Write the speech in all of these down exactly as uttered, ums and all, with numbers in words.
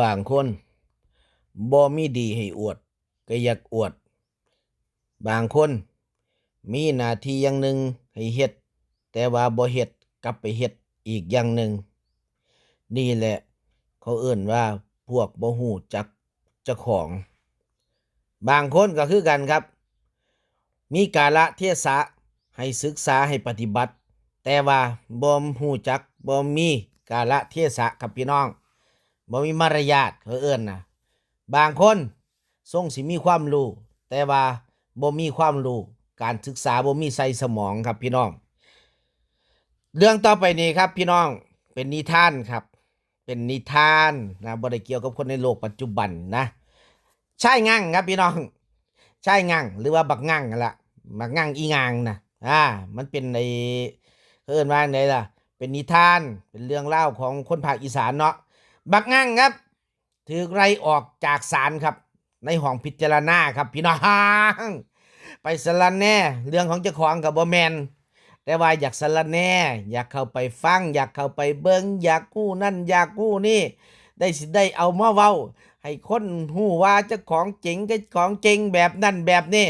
บางคนบ่มีดีให้อวด ก็อยากอวด บางคนมีหน้าที่อย่างหนึ่งให้เฮ็ด แต่ว่าบ่เฮ็ด กลับไปเฮ็ดอีกอย่างหนึ่ง นี่แหละเขาเอิ้นว่าพวกบ่ฮู้จักเจ้าของ บางคนก็คือกันครับ มีกาลเทศะให้ศึกษาให้ปฏิบัติ แต่ว่าบ่ฮู้จัก บ่มีกาลเทศะครับพี่น้อง บ่มีมารยาทเขาเอิ้นนะ บางคนทรงสิมีความรู้ แต่ว่าบ่มีความรู้ การศึกษาบ่มีใส่สมองครับพี่น้อง เรื่องต่อไปนี้ครับพี่น้อง เป็นนิทานครับ เป็นนิทานนะ บ่ได้เกี่ยวกับคนในโลกปัจจุบันนะ ชายงั่งครับพี่น้อง ชายงั่ง หรือว่าบักงั่งนั่นล่ะ บักงั่งอีงั่งนะ อ่า มันเป็นไอ้ เขาเอิ้นว่าไงล่ะ เป็นนิทาน เป็นเรื่องเล่าของคนภาคอีสานเนาะ บักงั่งครับ ถูกไล่ออกจากศาลครับ ในห้องพิจารณาครับพี่น้อง ไปสะระแหน่ เรื่องของเจ้าของก็บ่แม่น แต่ว่าอยากสะระแหน่ อยากเข้าไปฟัง อยากเข้าไปเบิ่ง อยากฮู้นั่น อยากฮู้นี่ ได้สิได้เอามาเว้า ให้คนฮู้ว่าเจ้าของเจ๋ง เจ้าของเก่งแบบนั่นแบบนี้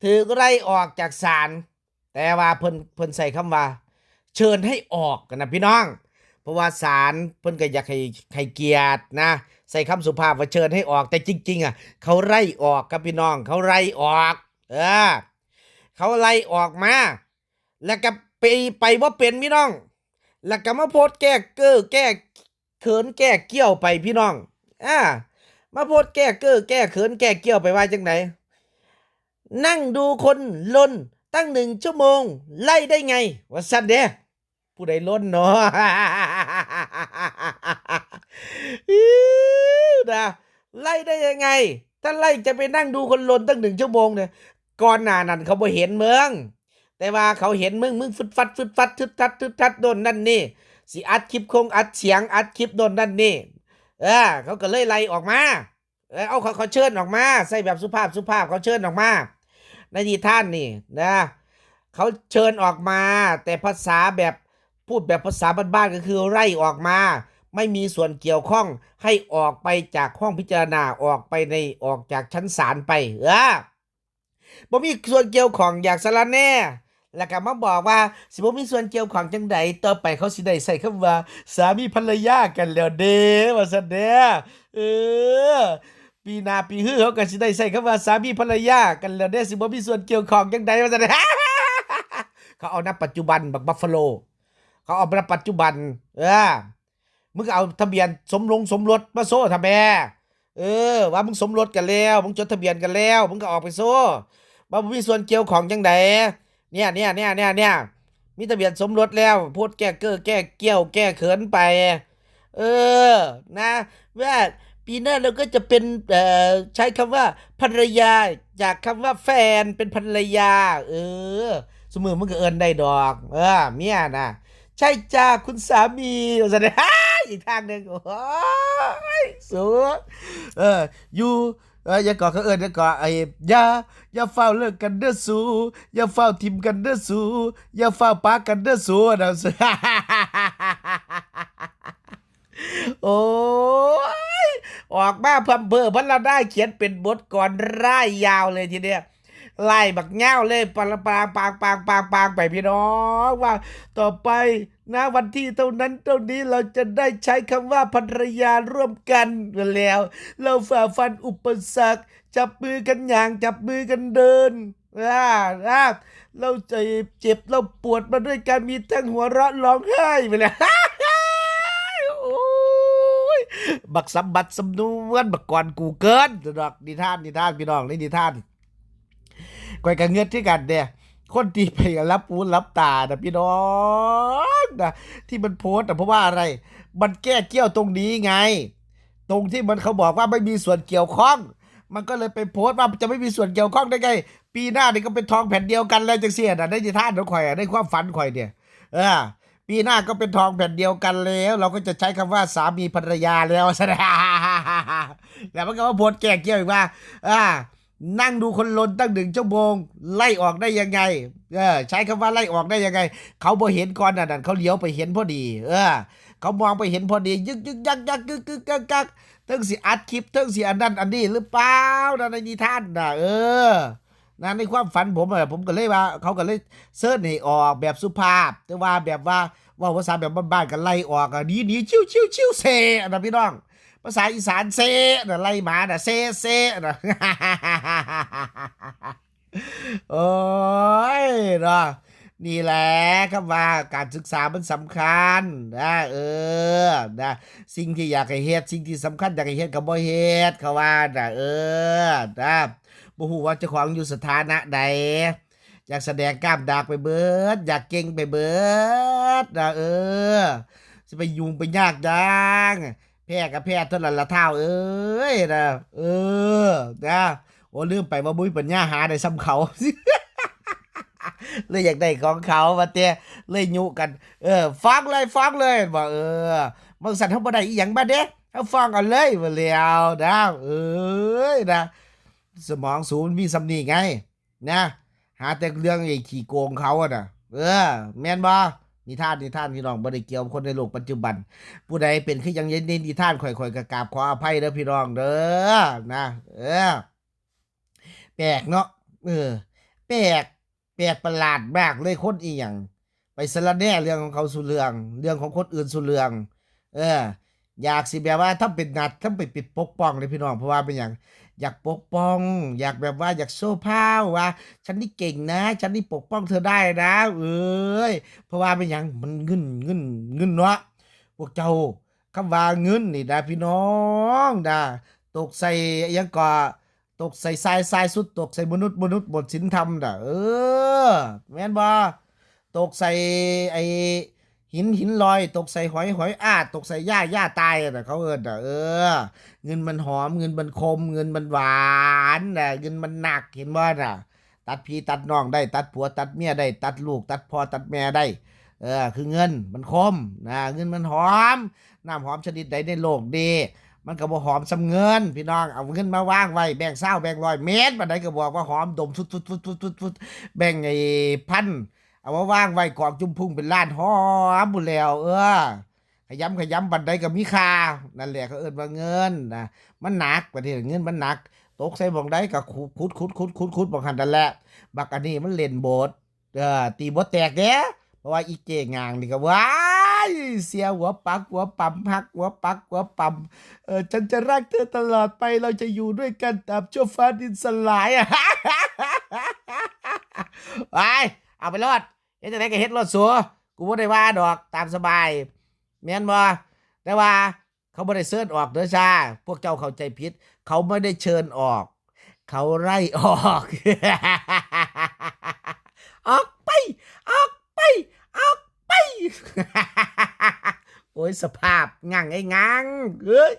ถูกไล่ออกจากศาล แต่ว่าเพิ่น เพิ่นใช้คำว่า เชิญให้ออกกันนะพี่น้อง เพราะว่าศาลเพิ่นก็อยากให้ ให้เกียรตินะ ใช้คำสุภาพว่าเชิญให้ออก แต่จริงๆอะ เขาไล่ออกครับพี่น้อง เขาไล่ออก เออ เขาไล่ออกมา แล้วก็ไป ไปบ่เป็นพี่น้อง แล้วก็มาโพสต์แก้เก้อแก้เขินแก้เกี้ยวไปพี่น้อง อ่า มาโพสต์แก้เก้อแก้เขินแก้เกี้ยวไปว่าจังได นั่งดูคนลนตั้งหนึ่งชั่วโมง ไล่ได้ไง ว่าซั่นเด้ ผู้ใดลนเนาะ อิ๊วนะ ไล่ได้ยังไง ถ้าไล่จะไปนั่งดูคนลนตั้งหนึ่งชั่วโมงเนี่ย ก่อนหน้านั้นเขาบ่เห็นมึง แต่ว่าเขาเห็นมึง มึงฟึดฟัด ฟึดฟัด ฟึดฟัด ฟึดฟัด โน่นนั่นนี่ สิอัดคลิปคงอัดเสียง อัดคลิปโน่นนั่นนี่ เออ เขาก็เลยไล่ออกมา เออ เอา เขา เขาเชิญออกมา ใช้แบบสุภาพ สุภาพ เขาเชิญออกมา ในนิทานนี่นะ เขาเชิญออกมา แต่ภาษาแบบ พูดแบบภาษาบ้านๆ ก็คือไล่ออกมา ไม่มีส่วนเกี่ยวข้อง ให้ออกไปจากห้องพิจารณา ออกไปใน ออกจากชั้นศาลไป เออ บ่มีส่วนเกี่ยวข้อง อยากสะระแหน่ แล้วก็มาบอกว่า สิบ่มีส่วนเกี่ยวข้องจังใด ต่อไปเขาสิได้ใช้คำว่า สามีภรรยากันแล้วเด้ ว่าซั่นเด้ เออ ปีหน้าปีฮือเขาก็สิได้ใช้คำว่า สามีภรรยากันแล้วเด้ สิบ่มีส่วนเกี่ยวข้องจังใด ว่าซั่นเด้ เขาเอาณปัจจุบัน บักบัฟฟาโล เขาเอาณปัจจุบัน เออ มึงก็เอาทะเบียนสมลงสมรสมาโชว์ทำแม่ เออ ว่ามึงสมรสกันแล้ว มึงจดทะเบียนกันแล้ว มึงก็ออกไปโชว์ ว่าบ่มีส่วนเกี่ยวข้องจังใด เนี่ย เนี่ย เนี่ย เนี่ย เนี่ย มีทะเบียนสมรสแล้ว โพสต์แก้เก้อแก้เกี้ยว แก้เขินไป เออ นะ ว่าปีหน้าเราก็จะเป็น เอ่อ ใช้คำว่าภรรยา จากคำว่าแฟนเป็นภรรยา เออ ซุมื้อมึงก็เอิ้นได้ดอก เออ เมียน่ะ ใช่จ้าคุณสามี ว่าซั่นเด้ อีกทางหนึ่ง โอ้ย สู เออ อยู่ เออ อย่าก่อ เขาเอิ้นอย่าก่อ ไอ้ อย่า อย่าฟ้าวเลิกกันเด้อสู อย่าฟ้าวถิ่มกันเด้อสู อย่าฟ้าวปะกันเด้อสูนะ โอ้ย ออกมาพร่ำเพ้อพรรณนา เขียนเป็นบทกลอนร่ายยาวเลยทีเดียว ไล่บักยาวเลย ปาง ปาง ปาง ปาง ปาง ปาง ไปพี่น้อง ว่าต่อไปนะ วันที่เท่านั้นเท่านี้ เราจะได้ใช้คำว่าภรรยาร่วมกันแล้ว เราฝ่าฟันอุปสรรค จับมือกันย่าง จับมือกันเดิน อ่า อ่า เราเจ็บ เจ็บ เราปวดมาด้วยกัน มีทั้งหัวเราะร้องไห้ไปเลย โอ้ย บักสมบัติสำนวน บักกลอนกูเกิล ดอก นิทาน นิทาน พี่น้อง ในนิทาน ข้อยก็เงือดคือกันเด้ คนที่ไปหลับหูหลับตานะพี่น้องนะ ที่มันโพสต์นะ เพราะว่าอะไร มันแก้เกี้ยวตรงนี้ไง ตรงที่มันเขาบอกว่าไม่มีส่วนเกี่ยวข้อง มันก็เลยไปโพสต์ว่าจะไม่มีส่วนเกี่ยวข้องได้ไง ปีหน้านี่ก็เป็นทองแผ่นเดียวกันแล้วจังซี่นะ ในนิทานของข่อยอะ ในความฝันข่อยเนี่ย เออ ปีหน้าก็เป็นทองแผ่นเดียวกันแล้ว เราก็จะใช้คำว่าสามีภรรยาแล้ว แล้วมันก็มาโพสต์แก้เกี้ยวอีกว่า อ่า นั่งดูคนลนตั้งหนึ่งชั่วโมง ไล่ออกได้ยังไง เออ ใช้คำว่าไล่ออกได้ยังไง เขาบ่เห็นก่อนน่ะ นั่นเขาเหลียวไปเห็นพอดี เออ เขามองไปเห็นพอดี ยึกยึกยักยักกึกกึกกักกักเทิงสิอัดคลิปเทิงสิอันนั้นอันนี้หรือเปล่านะ ในนิทานนะ เออ นะ ในความฝันผมอะ ผมก็เลยว่า เขาก็เลยเชิญให้ออกแบบสุภาพ แต่ว่าแบบว่าเว้าภาษาแบบบ้านๆก็ไล่ออกอะ หนีหนีชิวชิวชิวเซะนะพี่น้อง ภาษาอีสานเซะนะ ไล่หมานะเซะเซะนะ โอ้ยเนาะ นี่แหละ คำว่าการศึกษามันสำคัญนะ เออ นะ สิ่งที่อยากให้เฮ็ด สิ่งที่สำคัญอยากให้เฮ็ดก็บ่เฮ็ด เขาว่านะ เออ นะ บ่ฮู้ว่าเจ้าของอยู่สถานะใด อยากแสดงกล้ามดากไปเบิด อยากเก่งไปเบิดนะ เออ สิไปยุ่งไปยากหยัง แพ้ก็แพ้เท่านั้นละท้าวเอ้ยนะ เออ นะ โอ้ ลืมไปว่าบ่มีปัญญาหาได้ส่ำเขา เลยอยากได้ของเขา ว่าแต่ เลยยุกัน เออ ฟ้องเลย ฟ้องเลย บอก เออ บางสันเขาบ่ได้อีหยังมาเด้ เขาฟ้องเอาเลย ว่าแล้วนะ เอ้ยนะ สมองสูงมันมีส่ำนี้ไง นะ หาแต่เรื่องไอ้ขี้โกงเขาอะนะ เออ แม่นบ่ นิทาน นิทานพี่น้อง บ่ได้เกี่ยวกับคนในโลกปัจจุบัน ผู้ใดเป็นคือยังในนิทาน ข่อย ข่อยก็กราบขออภัยเด้อพี่น้องเด้อ นะ เออ แปลกเนาะ เออ แปลก แปลกประหลาดมากเลย คนอีหยัง ไปสะระแหน่เรื่องของเขาสู่เรื่อง เรื่องของคนอื่นสู่เรื่อง เออ อยากสิแบบว่าทำเป็นหน้า ทำเป็น เป็นปกป้องเลยพี่น้อง เพราะว่าเป็นหยัง อยากปกป้อง อยากแบบว่าอยากโชว์พาวว่า ฉันนี่เก่งนะ ฉันนี่ปกป้องเธอได้นะ เอ้ย เพราะว่าเป็นหยัง มันเงิน เงิน เงินเนาะ พวกเจ้า คำว่าเงินนี่นะพี่น้องนะ ตกใส่อิหยังก็ ตกใส่ทราย ทรายสุด ตกใส่มนุษย์ มนุษย์หมดศีลธรรมนะ เออ แม่นบ่ ตกใส่ไอ้หิน หินลอย ตกใส่หอย หอยอ้า ตกใส่หญ้า หญ้าตายนะ เขาเอิ้นนะ เออ เงินมันหอม เงินมันคม เงินมันหวานนะ เงินมันหนัก เห็นบ่นะ ตัดพี่ตัดน้องได้ ตัดผัวตัดเมียได้ ตัดลูกตัดพ่อตัดแม่ได้ เออ คือเงินมันคมนะ เงินมันหอม น้ำหอมชนิดใดในโลกนี้ มันก็บ่หอมส่ำเงิน พี่น้อง เอาเงินมาวางไว้ แบงค์ซาว แบงค์ร้อย เม็ดปานใดก็บอกว่าหอม ดม สุดๆๆๆๆ แบงค์ไอ้พัน เอามาวางไว้กองจุ่มพุงเป็นล้าน หอมพู้นแหล้ว เออ ขยำขยำปานใดก็มีค่า นั่นแหละเขาเอิ้นว่าเงินนะ มันหนัก ประเทศเงินมันหนัก ตกใส่หม่องใดก็ขุด ขุด ขุด ขุด ขุด ขุด หม่องหั้นนั่นแหละ บักอันนี้มันเล่นบท เออ ตีบ่แตกเด้ เพราะว่าอีเจ๊งางนี่ก็ ว้าย เสียหัวปักหัวปั๊ม หักหัวปักหัวปั๊ม เออ ฉันจะรักเธอตลอดไป เราจะอยู่ด้วยกันตราบชั่วฟ้าดินสลาย ไป เอาไปโลด เฮ็ดจั่งใดก็เฮ็ดโลดสู กูบ่ได้ว่าดอก ตามสบาย แม่นบ่ แต่ว่าเขาบ่ได้เชิญออกเด้อจ้า พวกเจ้าเข้าใจผิด เขาไม่ได้เชิญออก เขาไล่ออก ออกไป ออกไป ออกไป โอ้ย สภาพงั่งไอ้งั่ง เอ้ย